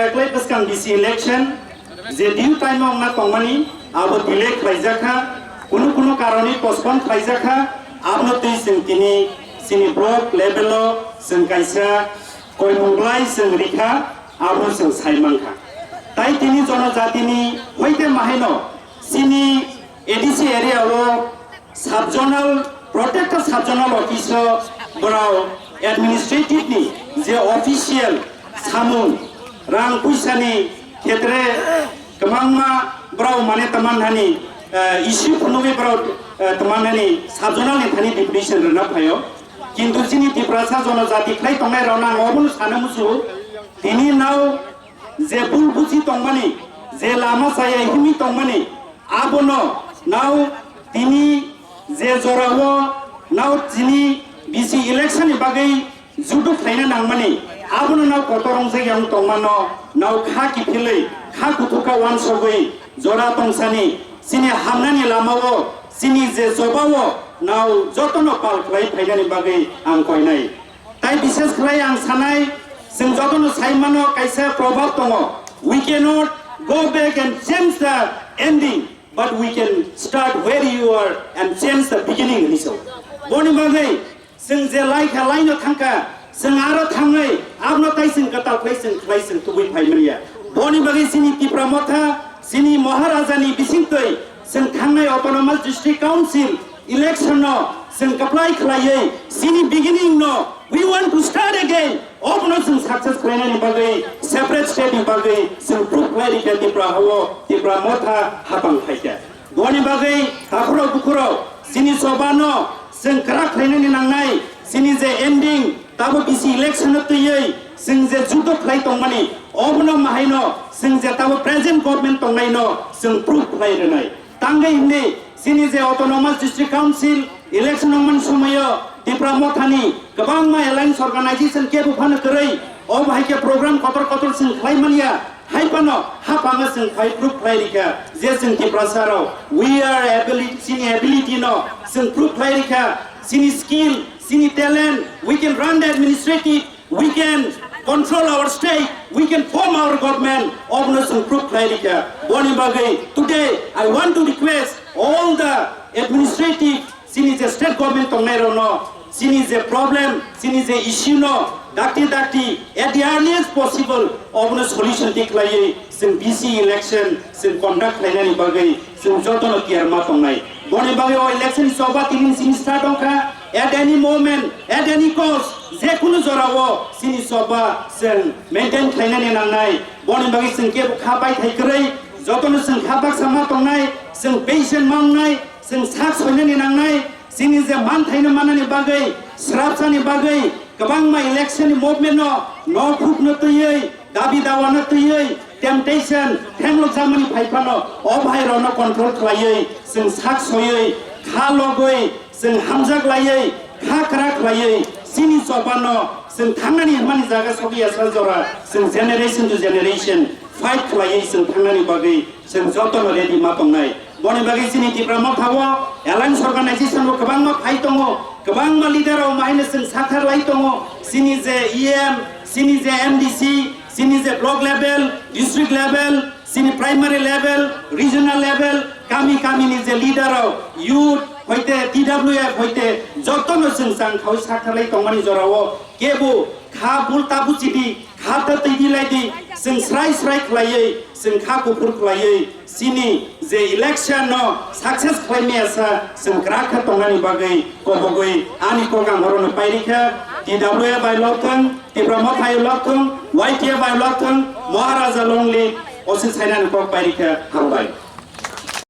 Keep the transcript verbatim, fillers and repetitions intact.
Kwlai bwskang B C election je due time o wngna tongmani abo delay khlaijakha, kunu kunu karoni postpone khlaijakha, abono twi chwng tini chini block level o chwng kaisa koimung bwlai chwng rikha, abono chwng sai mankha. Tai tini jonojatini hoite mahaino chini A D C area o sub-zonal, protected sub-zonal office o borok administrative ni je official samung, rang puisa ni khetre kwbangma borok mane tamo hani, eh, issue phunugwi borok, eh, tamo hani sub-zonal ni thani deputation rwna phaio. Kintu chini Tiprasa jonojati khlai tongnai rok no ang obono sana muchungo. Tini nao je bul buji tongmani, je lama chaya himwi tongmani, abono nao tini je jorao nao tini B C election ni bagwi judo khlaina nangmani, abono nao kotor wngjak yang tongmano, nao kha kiphilwi, kha kuthukha uansugwi jora tongsani, chini hamnani lamao, chini je chobao nao jotono pal khlai phainani bagwi ang koinai. Tai bishes khlai ang sanai, chwng jotono sai mano kaisa proverb tongo, "We cannot go back and change the ending, but we can start where you are and change the beginning," hinwi sao. Boni bagwi chwng je lai kha, laino thang kha, chwng aro thangwi abono tai chwng kwtal khlai chwng khlai chwng tubui phai manya. Boni bagwi chini Tipra Motha, chini Maharajani bisingtwi chwng thangnai Autonomous District Council election no chwng apply khlaiwi chini beginning no we want to start again. Obono chwng success khlainani bagwi separate state ni bagwi chwng proof khlai rikha Tipra hao, Tipra Motha hapang phaikha. Boni bagwi hakhorok bukhorok chini chobano chwng kwrak khlainani nangnai, chini je ending tabo B C election no twiwi chwng je judo khlai tongmani, obono mahaino chwng je tabo present government tongnaino chwng proof khlai rwnai. Tangwi hwnwi chini je Autonomous District Council election wngmani somoio Tipra Mothani kwbangma alliance organization kebo phano kwrwi, obo hai khe program kotor kotor chwng khlai manya, hai phano haphangno chwng phai proof khlai rikha je chwng Tiprasa rok, we are ability, chini ability no chwng proof khlai rikha, chini skill, chini talent, we can run the administrative, we can control our state, we can form our government, obono chwng proof khlai rikha. Boni bagwi today I want to request all the administrative, chini je state government tongnai rokno, chini je problem, chini je issue no dakti dakti at the earliest possible obono solution twi khlaiwi chwng B C election chwng conduct khlainani bagwi chwng jotono tiyar ma tongnai. Boni bagwi o election choba tini chini start wngkha. At any moment, at any cost, je kunu jorao chini choba chwng maintain khlainani nangnai. Boni bagwi chwng kebo kha bai thai kwrwi, jotono chwng kha baksa ma tongnai, chwng patient ma wngnai, chwng sak soinani nangnai, chini je manthaino manani bagwi, srapsani bagwi, kwbangma election ni movement no, no khuk no twiwi, dabi dawa no twiwi, temptation, thenglok jakmani phai phano, o bhai rok no control khlaiwi, chwng sak soiwi, kha logwi, chwng hamjak laiwi, kha kwrak khlaiwi, chini choba no, chwng thangnani hwnmani jaga sogwi ya sa jora, chwng generation to generation fight khlaiwi, chwng thangnani bagwi, chwng jotono ready ma tongnai. Boni bagwi chini Tipra Motha o alliance organization bo kwbangma phai tongo, kwbangma leader rok mahaino chwng sathar lai tongo, chini je E M, chini je M D C, chini je block level, district level, chini primary level, regional level, kami kami ni je leader rok, youth hoite, T W F hoite, jotono chwng chang khawi sathar lai tongmani jorao kebo kha bul ta buchidi, kha ta twi di lai di, chwng srai srai khlaiwi, chwng kha kuphur khlaiwi, chini je election no success khlai maya sa, chwng kwrak khe tongnani bagwi kobogwi ani kok ang orono pai rikha. T W A bai lok thung, Tipra Motha bai lok thung, Y T A bai lok thung, Maharaja long live, osi sainani kok pai rikha, hambai.